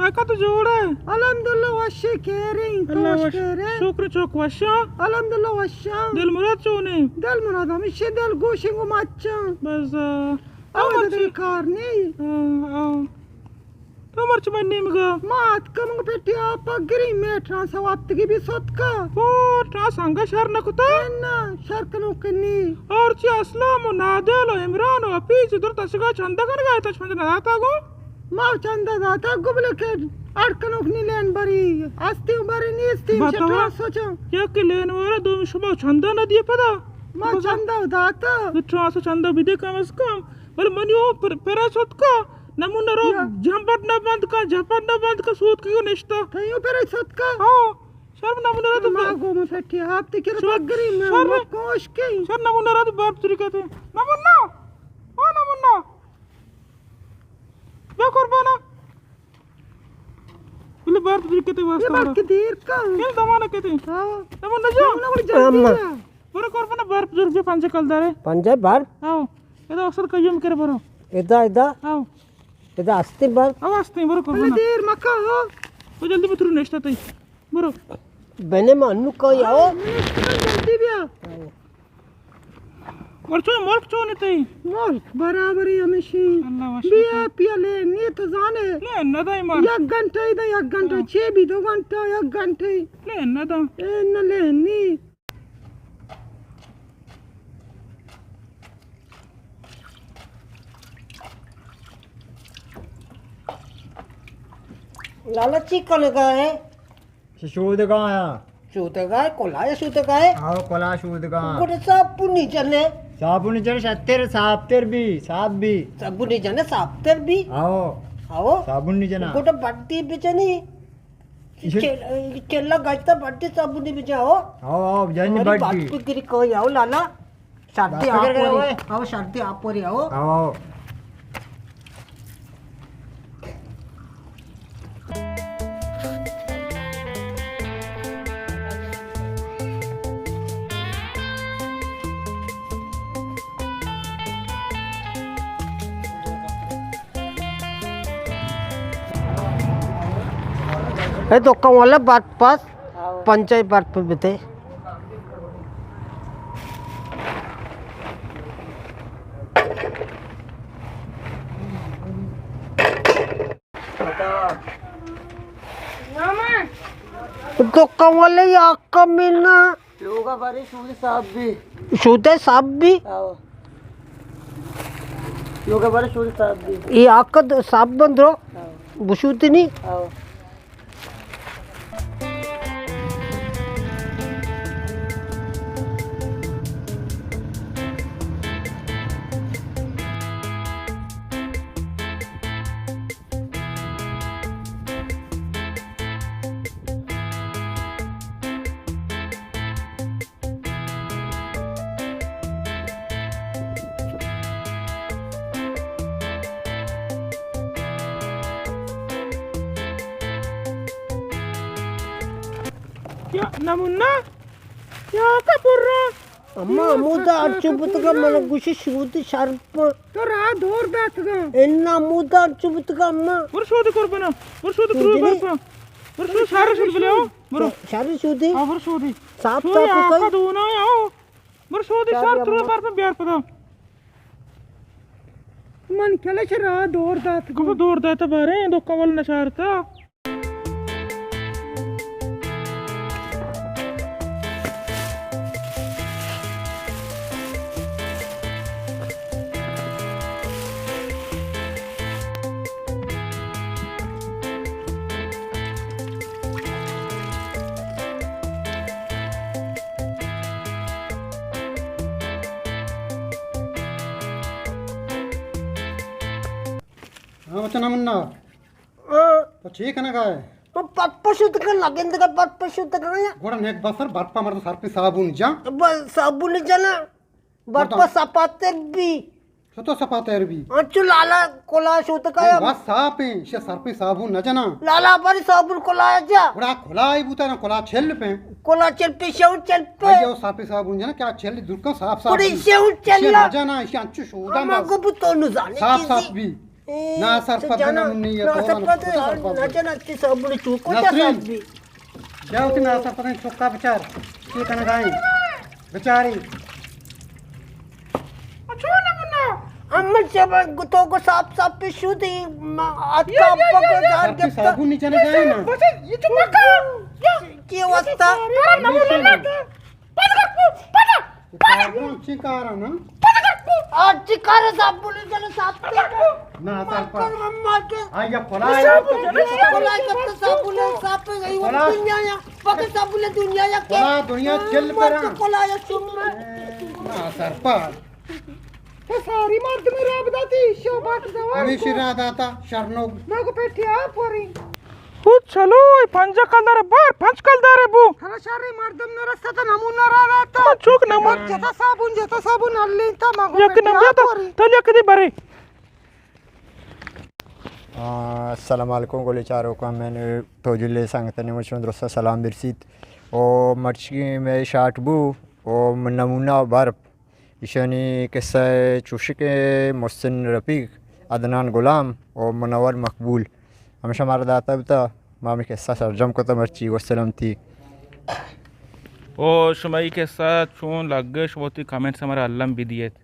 کاکا تو جوڑ ئے؟ الحمدللہ وشے کیریں، تو اللہ وش وش۔ کیرے؟ شکر چوک وشاں۔ الحمدللہ وشاں۔ دل مراد چونے؟ دل مراد ہمیشہ دل گوشیں گو مچاں۔ بس، آ، آ، آ، مرچی۔ دل کار نہیں۔ آ، آ۔ تو مرچی من نیمگا۔ ما اتکم گو پٹی آپ گری میٹران سا وقت کی بھی ستکا۔ پور ٹرانس انگا شر نہ کتا؟ نہ، شر کنو کنی۔ اور چی اسلام و نادل و عمران و حفیظ در تشگا چندہ کنگا، تش پنج نہ داتا گو؟ ما چندہ داتا گو بلے کہ اڑ کنوک نی لین بری، استی بری نیستی، بتوا۔ چٹا سوچا۔ یک لین وارا دو شما چندہ نہ دیے پدا۔ ما بس۔ چندہ داتا۔ تو ٹرانس چندہ بدے کم از کم۔ بلے منی او پر-، پرا ستکا۔ نمونہ رو یا۔ جھمپٹ نہ بند کا، جھپٹ نہ بند کا، سوت کی نشتا۔ تیو پرا ستکا۔ ہاں۔ شرم نمونہ رو تو ما گو من پٹی آپ تے کرا شر-، پگری میں شر-، مکوش کی۔ شر نمونہ رو تو برپ تری کہتے۔ نمونہ۔ او نمونہ۔ بے قربانا۔ بلے برپ دیر کتے واسطہ یہ برپ برو۔ کے دیر کا؟ یہ دمانا کتے؟ ہاں۔ دمانا جو؟ دمانا بڑی جلدی اما۔ ہے۔ برو قربانا برپ دیر جو پنجہ کلدارے۔ پنجہ برپ؟ ہاں۔ ادا اکثر قیوم کرے برو۔ ادا، ادا؟ ہاں۔ ادا ہستے برپ؟ ہاں، ہستے، برو قربانا۔ بلے دیر مکا ہو۔ تو جلدی بترو نشتا تئی۔ برو۔ بنے ما انو کا یاو۔ ہاں، جلدی بیا۔ ورچو ملک چون تئی؟ ملک برابری ہمیشی۔ اللہ وش بیا بکن۔ پیا لے، نی تو زانے۔ لے نہ دای مار۔ یک گھنٹہ دا، یک گھنٹہ ہاں۔ چھ بھی دو گھنٹہ، یک گھنٹہ۔ لے نہ دا۔ اے نہ لے نی۔ لالا چی کنگا ہے؟ چہ شودگا آیاں۔ شودگا ئے، کلاہ شودگا ئے؟ آؤ، کلاہ شودگا آں۔ گڑا صابونی جنے؟ صابونی جنے، شتر صاف تر بی، صاف بی۔ صابونی جنے، صاف تر بی؟ آؤ۔ آؤ۔ صابونی جنا۔ گڑا بڈی بجنی۔ ایشی چل-، چلا گجتا بڈی صابونی بجا، آؤ۔ آؤ، آؤ، جنی بڈی۔ بڈی گری کوئی، آؤ لالا۔ شرطی آپ پوری۔ آؤ، شرطی آپ پوری، آؤ۔ آؤ۔ اے دکان والا بات پاس۔ آؤ۔ پنچائی برپ بتے۔ تو کمالے یا کمینا۔ لوگا بارے شودے صاحب بھی۔ شودے صاحب بھی؟ آؤ۔ لوگا بارے شودے صاحب بھی۔ یہ آقا صاحب بندرو۔ آؤ۔ بشودی نہیں؟ آؤ۔ یا نمونہ، یا کپرا۔ اما، ہمودا ہرچو بوتگا، من گوشی شودی شرپ۔ تو راہ دور داتگا۔ انا ہمودا ہرچو بوتگا، اما۔ برو شودی قربانا، برو شودی شودی کرو نہیں۔ برپا۔ برو شودی شر شود بلے، او، برو۔ شر شودی؟ ہاں، برو شودی۔ صاف شودی صاف آقا کئی؟ دونا یا، او۔ برو شودی شر شر کرو برپا بیار پدا۔ من کلش راہ دور دات۔ کپا دور داتا بارے، دو کول نشارتا۔ ہاں، بچہ نمنا۔ ہاں۔ تو چی کنگا ئے؟ تو پٹ پشت کن لگندگا، پٹ پشت کن۔ گوڑا نیک بسر برپا مردم سر پہ صابون جان۔ بس صابون جانا۔ برپا برپا۔ سپاتر بی۔ شتو سپاتر بی۔ انچو لالا کلا شوتکا اے یا۔ بس صاف ہیں، شے سر پہ صابون نہ جانا۔ لالا بری صابون کلا جا۔ گوڑا کلا ہی بوتا نا، کلا چل پہ۔ کلا چل پہ، شو چل پہ۔ اے او سر پہ صابون جانا، کیا چل درکا صاف صاف بی۔ شو چل شے نہ جانا، شے انچو شودا اما بس۔ گو بو تو نزانے صاف کسی۔ صاف بی۔ ناسرپد نمونی ہے، تو ناسرپد نہ جنت تی صابون چوکو نسرین۔ بیا وتی ناسرپدیں چکا بچار، چی کنگائیں؟ بچاری۔ اچھا نمونہ۔ ہم جب تو کو صاف صاف پہ شو دی، ما اتکا یا، یا، پکو یا، یا۔ دار گپتا۔ صابون نہیں چنے گائے نا۔ بس یہ تو مکا۔ کی واسطہ؟ ترا نمونہ نہ۔ پدا، پدا۔ صابون چی کارا نا؟ آج چی کار صابون جن صاف۔ ناسرپد۔ آیا پلا ہے۔ پلا ہے، کت صابون صاف ہے، پلا۔ دنیا یا، پک صابون دنیا یا کے۔ پلا دنیا چل پرا۔ پلا یا شمر۔ ناسرپد۔ تو ساری مردمی را بداتی، شو باقی زوال ہمیشی کو۔ را داتا، شرنوگ۔ لوگ پیٹھی آپ وری۔ او چلو، اے پنجاہ کلدار بار، پنچ کلدار بو۔ ہلا شری مردم نرستا تو نمونہ را داتا۔ چوک نمونہ۔ جتا صابون، جتا صابون، الین تا مگو یک پیٹھی نمونہ آپ تا، وری۔ تل یک دی بری۔ آ، السلام علیکم گلیں چاروکاں، من توجیل سنگتانی مشون درست سلام برسیت۔ او مرچی میں شاٹ بو، او نمونہ برپ۔ ایشانی قصہ چوشکہ محسن رفیق، عدنان غلام و منور مقبول ہمیشہ مارا داتا بوتا۔ ما ہمیں قصہ سرجم کتا مرچی۔ والسلام تی۔ او شما ای قصہ چون لگے، شما تی کمنٹس ہمارا علم بدیت۔